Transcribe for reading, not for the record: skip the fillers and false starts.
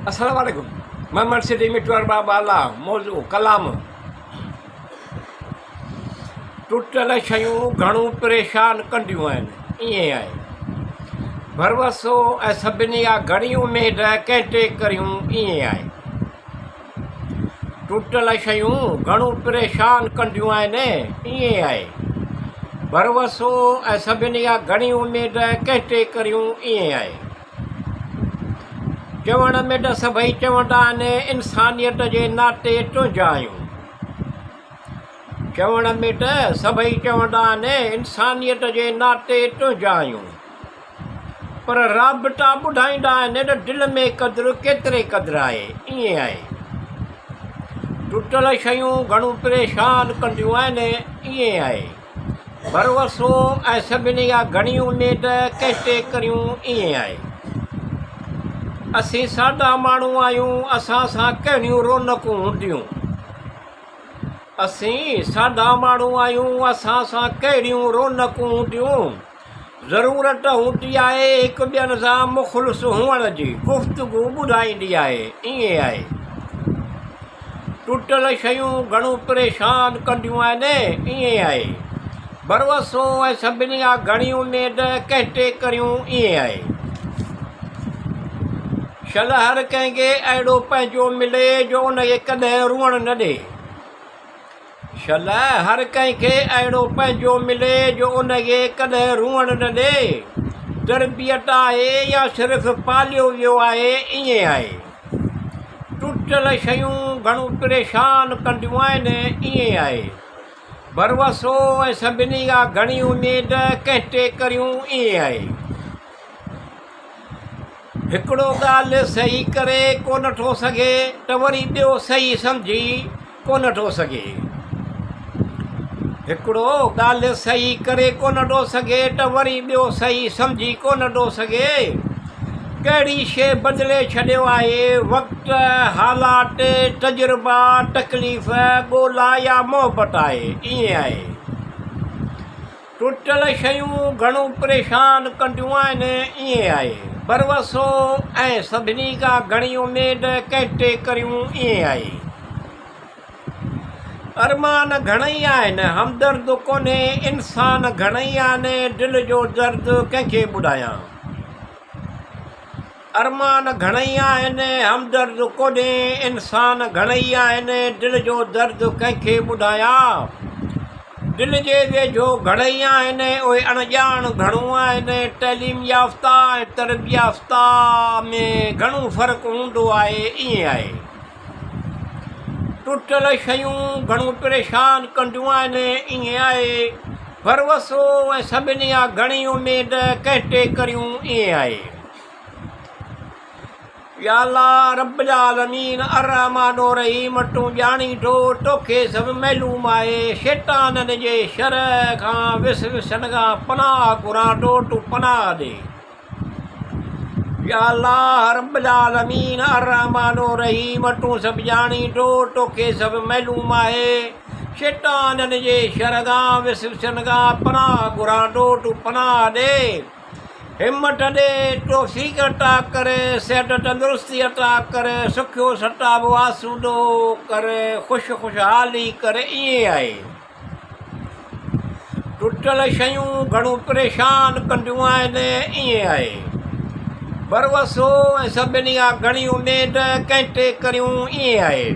السلام عليڪم محمد سٽي مٺو ارباب اعليٰ موضوع ڪلام ٽٽل شيون گهڻو پريشان ڪنديون آهن ائين آهي ڀروسو ۽ سڀني کان گهڻي اميد ڪنهن تي ڪريون ائين آهي ٽٽل شيون گهڻو پريشان ڪنديون آهن، ائين آهي. ڀروسو ۽ سڀني کان گهڻي اميد ڪنهن تي ڪريون، ائين آهي. چوڻ ۾ ته سڀئي چوندا آهن، انسانيت جي ناتي تنهنجا آهيون. چوڻ ۾ ته سڀئي چوندا آهن، انسانيت جي ناتي تنهنجا آهيون. پر رابطا ٻڌائيندا آهن ته دل ۾ قدر ڪيتري قدر آهي. ائين آهي. ٽٽل شيون گهڻو پريشان ڪنديون آهن. ائين آهي. ڀروسو ۽ سڀني کان گهڻي اميد ڪنهن تي ڪريون. ائين آهي. اسين سادا ماڻهو آهيون، اسان سان ڪهڙيون رونقون هونديون. اسين سادا ماڻهو آهيون، اسان سان ڪهڙيون رونقون هونديون. ضرورت هوندي آهي هڪ ٻين سان مخلص هئڻ جي، گفتگو ٻڌائيندي آهي، ائين آهي. ٽٽل شيون گهڻو پريشان ڪنديون آهن، ائين آهي. ڀروسو ۽ سڀني کان گهڻي اميد ڪنهن تي ڪريون، ائين آهي. شل هر ڪنهن کي اهڙو پنهنجو ملي جو ان کي ڪڏهن روئڻ نه ڏي. شل هر ڪنهن کي اهڙو پنهنجو ملي جو ان کي ڪڏهن روئڻ نه ڏي. تربيت آهي يا صرف پاليو ويو آهي، ائين آهي. ٽٽل شيون گهڻو پريشان ڪنديون آهن، ائين آهي. ڀروسو ۽ سڀني کان گهڻي اميد ڪنهن تي ڪريون، ائين آهي. هڪڙو ڳالهه صحيح ڪري ڪونه ٿو سگهي ته وري ٻيو صحيح سمجهي ڪونه ٿو سگهي. هڪڙو ڳالهه صحيح ڪري ڪونه ٿو سگهي ته وري ٻيو صحيح سمجهي ڪونه ٿو سگهي. ڪهڙي شيء بدلي ڇڏيو آهي؟ وقت، حالات، تجربا، تڪليف، ڳولا يا محبت آهي؟ ائين آهي. ٽٽل شيون گهڻو پريشان ڪنديون آهن، ائين آهي. ڀروسو ۽ سڀني کان گهڻي اميد ڪنهن تي ڪريون، ائين آهي. ارمان گهڻئي آهن، همدرد ڪونهي، انسان گهڻئي آهن، دل جو درد ڪنهن کي ٻڌايان. ارمان گهڻئي آهن، همدرد ڪونهي، انسان گهڻئي آهن، دل جو درد ڪنهن کي ٻڌايان. دل جي ويجهو گهڻئي آهن، اهي اڻڄاڻ گهڻو آهن، تعليم يافته ۽ تربيت يافته ۾ گهڻو فرق هوندو آهي، ائين آهي. ٽٽل شيون گهڻو پريشان ڪنديون آهن، ائين آهي. ڀروسو ۽ سڀني کان گهڻي اميد ڪنهن تي ڪريون، ائين آهي. يا الله رب العالمين الرحمٰن الرحيم تون ڄاڻين ٿو توکي سڀ معلوم آهي شيطانن جي شر کان وسوسن کان پناهه گهران ٿو تون پناهه ڏي يا الله رب العالمين الرحمٰن الرحيم تون سڀ ڄاڻين ٿو توکي سڀ معلوم آهي شيطانن جي شر کان وسوسن کان پناهه گهران ٿو تون پناهه ڏي همت ڏي، توفيق عطا ڪر، صحت تندرستي عطا ڪر، سکيو ستابو آسودو ڪر، خوش خوشحالي ڪر، ائين آهي. ٽٽل شيون گهڻو پريشان ڪنديون آهن، ائين آهي. ڀروسو ۽ سڀني کان گهڻي اميد ڪنهن تي ڪريون، ائين آهي.